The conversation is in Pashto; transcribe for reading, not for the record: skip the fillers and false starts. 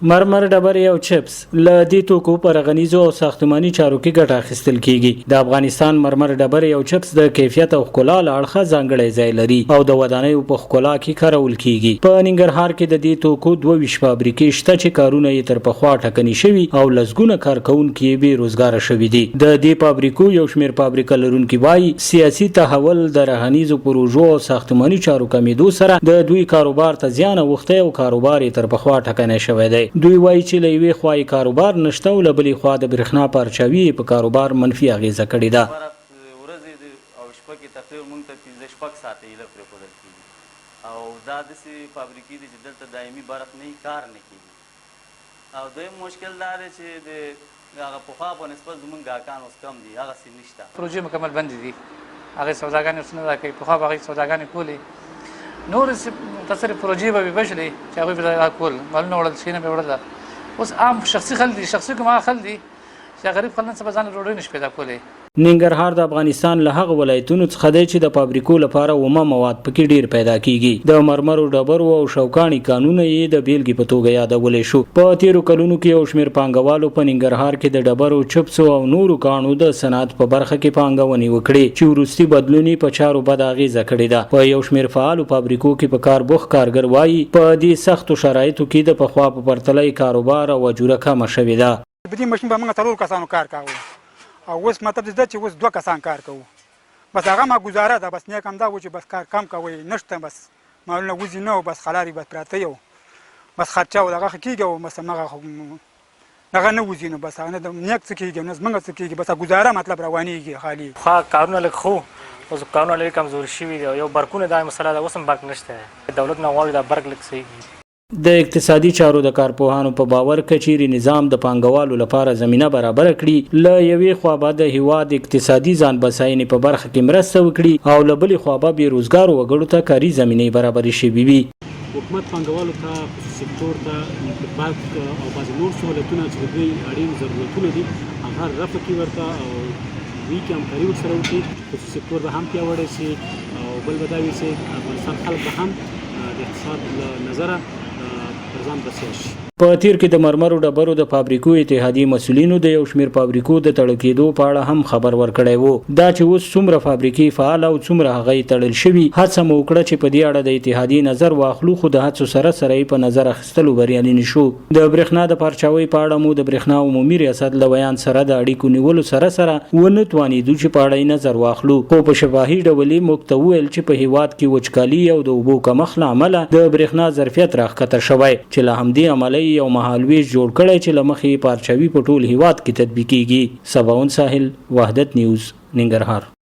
مرمر ډبرې او چپس له دې توکو په رغنیزو او ساختماني چارو کې ګټه اخیستل کیږي. د افغانستان مرمر ډبرې او چپس د کیفیت او ښکلا له اړخه ځانګړی ځای لري او د ودانیو په ښکلا کې کارول کیږي. په ننګرهار کې د دې توکو 22 فابریکې شته چې کارونه یې تر پخوا ټکني شوي او لسګونه کارکوونکي یې بې روزګاره شوي دي. د دې فابریکو یو شمېر فابریکه لرونکي وايي، سیاسي تحول، د رغنیزو پروژو او ساختماني چارو کمېدو سره د دوی کاروبار ته زیان اوښتی او کاروبار یې تر پخوا ټکنی شوی دی. دوی وايي چې له یوې خوا یې کاروبار نشته او له بلې خوا د برښنا پارچاوي یې په کاروبار منفي اغېزه کړې ده. برق ورځې او شپه کې تقریبا موږ ته پنځه شپږ ساعته ایله پرېښودل کېږي او دا داسې فابریکې دي چې دلته دایمي برق نه وي، کار نه کېږي. او دویم مشکل دا دی چې د هغه پخوا په نسبت زموږ ګاهکان اوس کم دي، هغسې نشته. پروژې مکمل بندې دي، هغې سوداګانې اوس نه دا کوي، پخوا به هغوی سوداګانې کولې، نورې مختصرې پروژې به بشلې چې هغوی به دا کول، مالونه وړل، شیونه به وړل. اوس عام شخصي خلک دي، شخصي کوم هغه خلک دي چې غریب خلک نن سبا ځان له ډوډۍ نشي پیدا کولی. ننګرهار د افغانستان له هغو ولایتونو څخه دی چې د فابریکو لپاره اومه مواد پکې ډېر پیدا کېږي. د مرمرو ډبرو او شوکاڼي کانونه یې د بېلګې په توګه یادولی شو. په تېرو کلونو کې یو شمېر پانګوالو په ننګرهار کې د ډبرو، چپسو او نورو کاڼو د صنعت په برخه کې پانګونې وکړې چې وروستي بدلون یې په چارو بده اغېزه کړې ده. په یو شمېر فعالو فابریکو کې په کار بوخت کارګر وايي، په دې سختو شرایطو کې د پخوا په پرتله یې کاروبار او اجوره کمه شوې ده. په دې ماشین به موږ څلور کسانو کار کاوه او اوس مطلب دا چې اوس دوه کسان کار کوو، بس هغه ما گزاره ده. بس نیک همدا و چې بس کار کم کوي نشته، بس مالونه وځي نه، بس خلاري بس پراته یو، بس خرچه او دغه کېږي او بس هماغه دغه نه وځي، نو بس هغه نه نیک څه کېږي نه زمونږ څه کېږي، بس ګزاره مطلب روانېږي خالي. پخوا کارونه لږ ښه وو، اوس کارونه لږ کمزوري شوي دي او یو برقونه دا مسله ده، اوس هم برق نشته. دولت نه غواړو دا برق لږ صحیح کړي. د اقتصادي چارو د کارپوهانو په باور که چیرې نظام د پانګوالو لپاره زمینه برابره کړي، له یوې خوا به د هیواد اقتصادي ځان بساینې په برخه کې مرسته وکړي او له بلې خوا به بې روزګارو وګړو ته کاري زمینې برابرې شوي وي. حکومت پانګوالو ته، خصوصي سکتور ته د برق او بعضې نور سهولتونه چې د دوی اړین ضرورتونه دي هغه رفع کړي ورته او دوی کې همکاري ورسره وکړي، خصوصي سکتور به هم پیاوړی شي او بل به دا وي چې افغانستان خلک به هم د اقتصاد له نظره پر ځان بسیا شي. په تېر کې د مرمرو ډبرو د فابریکو اتحادیې مسؤلینو د یو شمېر فابریکو د تړل کېدو په اړه هم خبر ورکړی و. دا چې اوس څومره فابریکې فعاله او څومره هغه یې تړل شوي، هڅه مو وکړه چې په دې اړه د اتحادیې نظر واخلو، خو د هڅو سره سره یې په نظر اخیستلو بریالي نه شو. د برېښنا د پارچاوۍ په اړه مو د برېښنا عمومي ریاست له ویاند سره د اړیکو نیولو سره سره ونه توانېدو چې په اړه یې نظر واخلو، خو په شفاهي ډول یې موږ ته وویل چې په هېواد کې وچکالي او د اوبو کمښت له امله د برېښنا ظرفیت راښکته شوی چې له همدې امله یې یو مهالوېش جوړ کړی چې له مخې یې پارچاوي په ټول هېواد کې تطبیقېږي. سباوون ساحل، وحدت نیوز، ننګرهار.